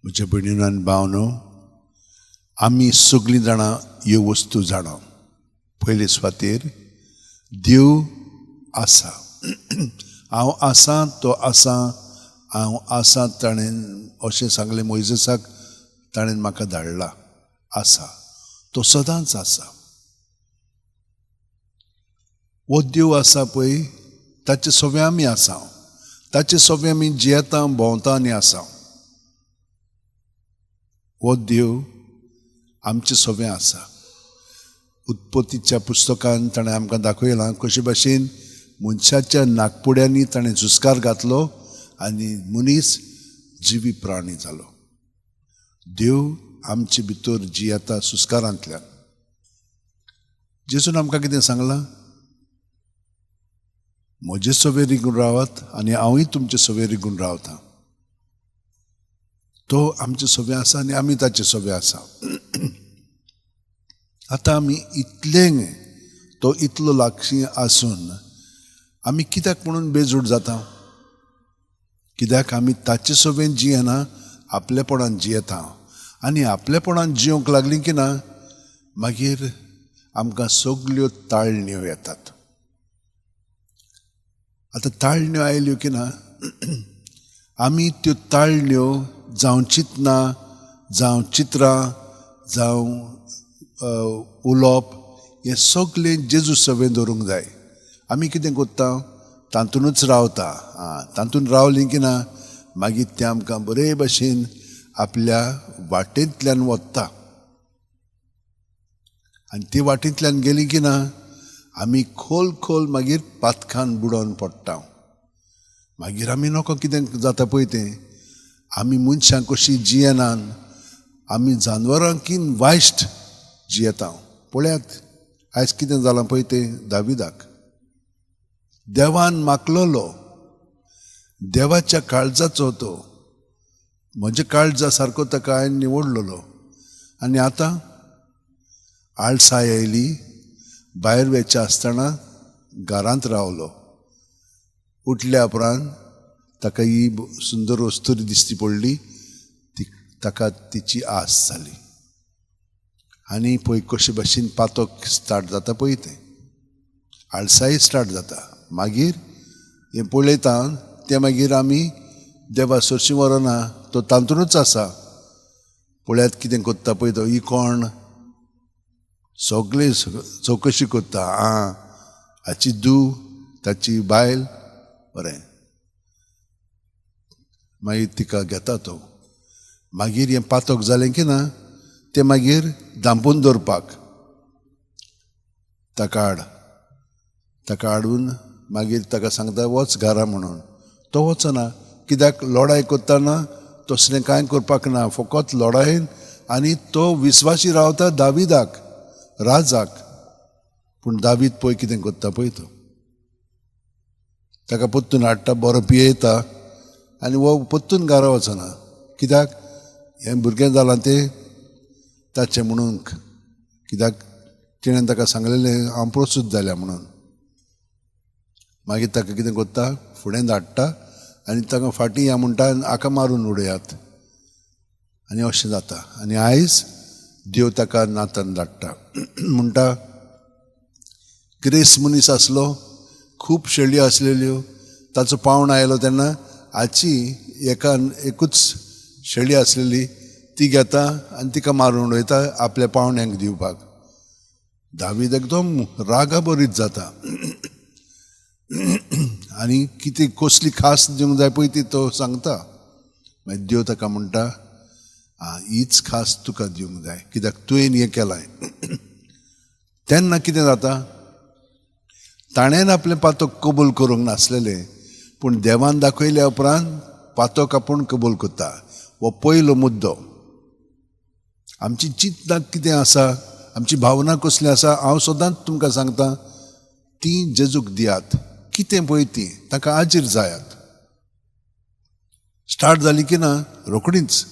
म्हज्या भयणीन आनी भावनो, आमी सगळीं जाणां ह्यो वस्तू जाणा. पयले सुवातेर देव आसा, हांव आसा तो आसा, हांव आसा ताणें अशें सांगलें मोयजेसाक, ताणें म्हाका धाडला. आसा तो सदांच आसा. हो देव आसा पळय, ताचे सवे आमी आसा, ताचे सवे आमी जियेता, भोंवता आनी आसा. हो देव आमचे सवे आसा. उत्पत्तीच्या पुस्तकान ताणें आमकां दाखयलां कशे भाशेन मनशाच्या नागपुड्यांनी ताणें झुस्कार घातलो आनी मनीस जिवी प्राणी जालो. देव आमचे भितर जियेता सुस्कारांतल्यान. जेजून आमकां कितें सांगलां? म्हजे सवे रिगून रावात आनी हांवूय तुमचे सवे रिगून रावतां. तो आमचे सवे आसा आनी आमी ताचे सवे आसा. आतां आमी इतलें, तो इतलो लागशी आसून आमी कित्याक म्हणून बेजूड जाता? कित्याक आमी ताचे सवेन जियेना, आपलेपणान जियेता. आनी आपलेपणान जियोंक लागली की ना, मागीर आमकां सगल्यो ताळण्यो येतात. आतां ताळण्यो आयल्यो की ना, आमी त्यो ताळण्यो जावं चिंतना, जावं चित्रां, जावं उलोवप, हें सगळें जेजू सवें दवरूंक जाय. आमी कितें करता? तातूंतच रावता. आं, तातूंत रावलीं की ना, मागीर तें आमकां बरे भशेन आपल्या वाटेंतल्यान वता. आनी ती वाटेंतल्यान गेली की ना, आमी खोल खोल मागीर पातखान बुडोवन पडटा. मागीर आमी नको कितें जाता पळय तें. आमी मनशां कशीं जियेनात, आमी जानवरांकीन वायश्ट जियेता. पळयात आयज कितें जालां पळय तें दाविदाक. देवान मागलोलो, देवाच्या काळजाचो तो, म्हज्या काळजा सारको ताका हांवें निवडलेलो. आनी आतां आळसाय आयली, भायर वचचे आसतना घरांत रावलो. उठल्या उपरांत ताका ही सुंदर वस्तू दिसती पडली, ती ताका तिची आस जाली. आनी पळय कशे भाशेन पातक स्टार्ट जाता पळय तें, आळसाय स्टार्ट जाता. मागीर हें पळयता तें, मागीर आमी देवा सरशीं व्हरना, तो तातूंतच आसा. पळयात कितें करता पळय तो, ही कोण सगळें चवकशी करता. आं, हाची धूव, ताची बायल, बरें. मागीर तिका घेता तो. मागीर हें पातक जालें की ना, तें मागीर धांपून दवरपाक ताका हाड. ताका हाडून मागीर ताका सांगता वच घरा म्हणून. तो वचना. कित्याक? लडाय करतना तसलें कांय करपाक ना, फकत लडायेन. आनी तो विस्वासी रावता दाविदाक, राजाक. पूण दावीद पळय कितें करता पळय तो, ताका परतून हाडटा, बरो पियेता आनी हो परतून घरा वचना. कित्याक? हें भुरगें जालां तें ताचें म्हणून. कित्याक? तिणें ताका सांगलेलें हांव प्रस्तूत जाल्या म्हणून. मागीर ताका कितें करता, फुडें धाडटा आनी ताका फाटीं या म्हणटा, हाका मारून उडयात. आनी अशें जाता. आनी आयज देव ताका नातान धाडटा. म्हणटा ग्रेस मनीस आसलो, खूब शेळयो आसलेल्यो. ताचो पावण आयलो तेन्ना हाची एकान एकूच शेळी आसलेली, ती घेता आनी तिका मारून उडयता आपल्या पावण्यांक दिवपाक. दावीद एकदम रागाबरीत जाता आनी कितें कसली खास दिवंक जाय पळय ती तो सांगता. मागीर देव ताका म्हणटा, आं, हीच खास तुका दिवंक जाय, कित्याक तुवें हें केलां. तेन्ना कितें जाता, ताणें आपलें पातक कबूल करूंक नासलेलें, पूण देवान दाखयल्या उपरांत पातक आपूण कबूल करता. हो पयलो मुद्दो. आमची चिंतना कितें आसा, आमची भावना कसली आसा, हांव सदांच तुमकां सांगता, ती जेजूक दियात. कितें पळय ती ताका आजीर जायात. स्टार्ट जाली की ना रोखडीच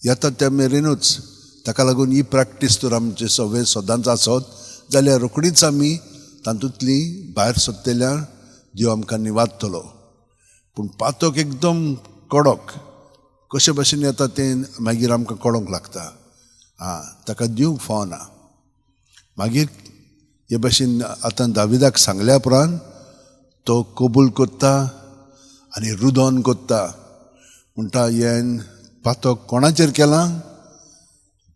येता त्या मेरेनूच. ताका लागून ही प्रॅक्टीस तर आमचे सगळे सदांच आसत जाल्यार रोखडीच आमी तातूंतली भायर सरतल्या देव आमकां निवादतलो. पूण पातक एकदम कडक. कशे भाशेन येता तें मागीर आमकां कळोंक लागता. आं, ताका दिवंक फावना. मागीर हे भाशेन आतां दाविदाक सांगल्या उपरांत तो कबूल करता आनी रुदन करता. म्हणटा हें पातक कोणाचेर केलां?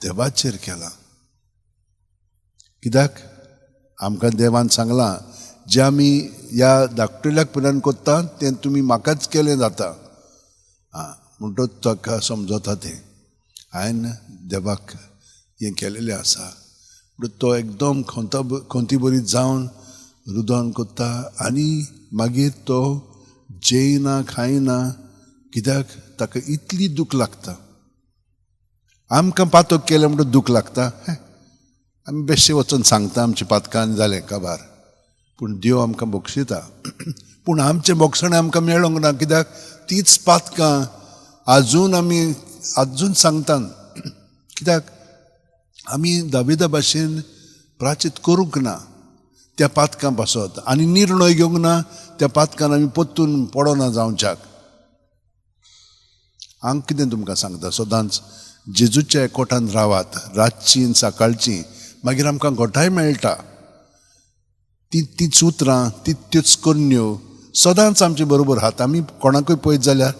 देवाचेर केलां. कित्याक आमकां देवान सांगलां जें आमी ह्या धाकटुल्याक पर्यंत करता तें तुमी म्हाकाच केलें जाता. आं, म्हणटच ताका समजता तें हांवें देवाक हें केलेलें आसा. म्हणटच तो एकदम खंती बरी जावन रुदन करता आनी मागीर तो जेयना खायना. कित्याक ताका इतली दूख लागता. आमकां पातक केलें म्हणटच दूख लागता. आमी बेश्टे वचून सांगता आमची पातकां जालें काबार, पूण देव आमकां बक्षिता. पूण आमचें बक्षणें आमकां मेळोंक ना. कित्याक तीच पातकां आजून आमी आजून सांगतात. कित्याक आमी दाविदा भाशेन प्राचीत करूंक ना त्या पातकां पासत आनी निर्णय घेवंक ना त्या पातकान आमी परतून पडना जावच्याक. हांव कितें तुमकां सांगता, सदांच जेजूच्या एकवटान रावात, रातची आनी सकाळची, मागीर आमकां घोटाय मेळटा. ती तीच उतरां, ती त्योच करण्यो सदांच आमचे बरोबर आहात. आमी कोणाकूय पळयत जाल्यार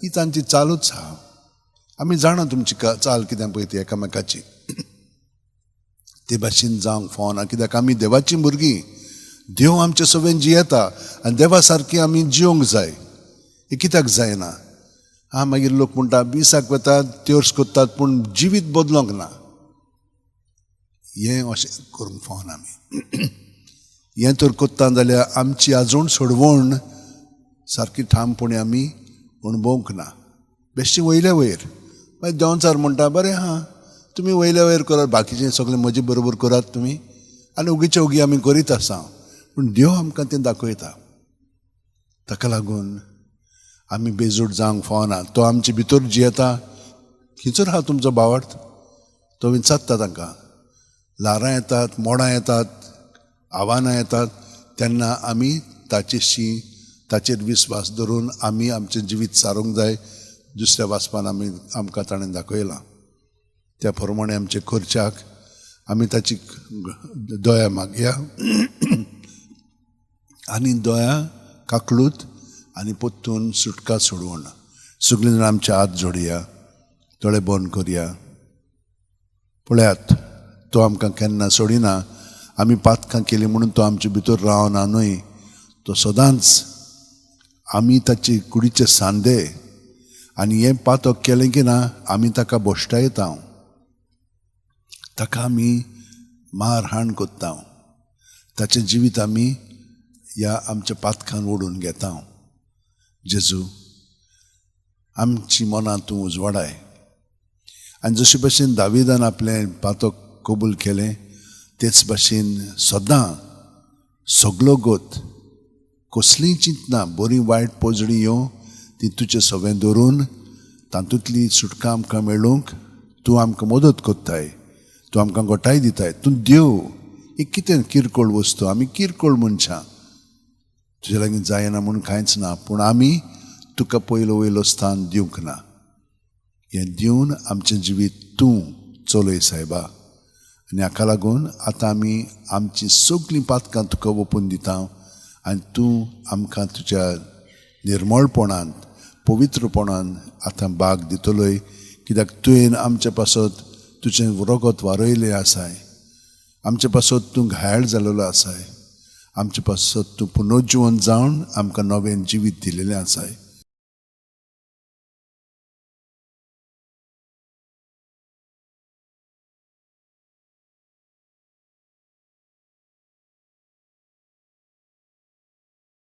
ही तांची चालूच आहा. आमी जाणा तुमची चाल कितें पळय ती एकामेकाची. ते भाशेन जावंक फावना. कित्याक आमी देवाचीं भुरगीं. देव आमचे सगळें जियेता आनी देवा सारकी आमी जियोंक जाय. हें कित्याक जायना? आं, मागीर लोक म्हणटा मिसाक वतात, त्योर्स करतात, पूण जिवीत बदलोंक ना. हें अशें करूंक फावना आमी. हें तर करता जाल्यार आमची आजून सोडवण सारकी ठामपणी आमी अणभवंक ना. बेश्टी वयल्या वयर मागीर देंवचार म्हणटा बरें आहा, तुमी वयल्या वयर करात, बाकीचें सगळें म्हजे बरोबर करात तुमी, आनी उगीचे उगी आमी करीत आसा. पूण देव आमकां तें दाखयता. ताका लागून आमी बेजूड जावंक फावना. तो आमचे भितर जियेता. खंयसर आहा तुमचो भावार्थ? तो विचारता तांकां. ल्हारां येतात, मोडां येतात, आव्हानां येतात, तेन्ना आमी ताचेशी ताचेर विस्वास धरून आमी आमचें जिवीत सारूंक जाय. दुसऱ्या वाचपान आमी आमकां ताणें दाखयलां त्या प्रमाणे आमचे खर्चाक आमी ताची दया मागया आनी दया काकलूत आनी परतून सुटका सोडवण. सगळीं जाणां आमचे हात जोडया, दोळे बंद करया. पळयात, तो आमकां केन्ना सोडिना. आमी पातकां केली म्हणून तो आमचे भितर रावना न्हय, तो सदांच आमी ताचे कुडीचे सांदे आनी हें पातक केलें की ना आमी ताका भश्टायता, ताका आमी मार हाण करता, ताचें जिवीत आमी ह्या आमच्या पातकान ओडून घेता. जेजू, आमची मनां तूं उजवाडाय आनी जशे भशेन दाविदान आपलें पातक कबूल केलें तेच भाशेन सदां सगलो गोत कसलींय चिंतना बरीं वायट पोजडी येवं ती तुजे सवें धरून तातूंतली सुटका आमकां मेळूंक तूं आमकां मदत करताय, तूं आमकां गोठाय दिताय. तूं देव, एक कितें किरकोळ वस्तू, आमी किरकोळ मनशां, तुजे लागीं जायना म्हूण कांयच ना, पूण आमी तुका पयलो वयलो स्थान दिवंक ना. हें दिवन आमचें जिवीत तूं चलय सायबा. आनी हाका लागून आतां आमी आमचीं सगळीं पातकां तुका ओपून दिता आनी तूं आमकां तुज्या निर्मळपणांत पवित्रपणान आतां भाग दितलोय. कित्याक तुवें आमचे पासत तुजें रगत वारयलें आसाय, आमचे पासत तूं घायल जालेलो आसाय, आमचे पासत तूं पुनर्जिवन जावन आमकां नवें जिवीत दिलेलें आसाय.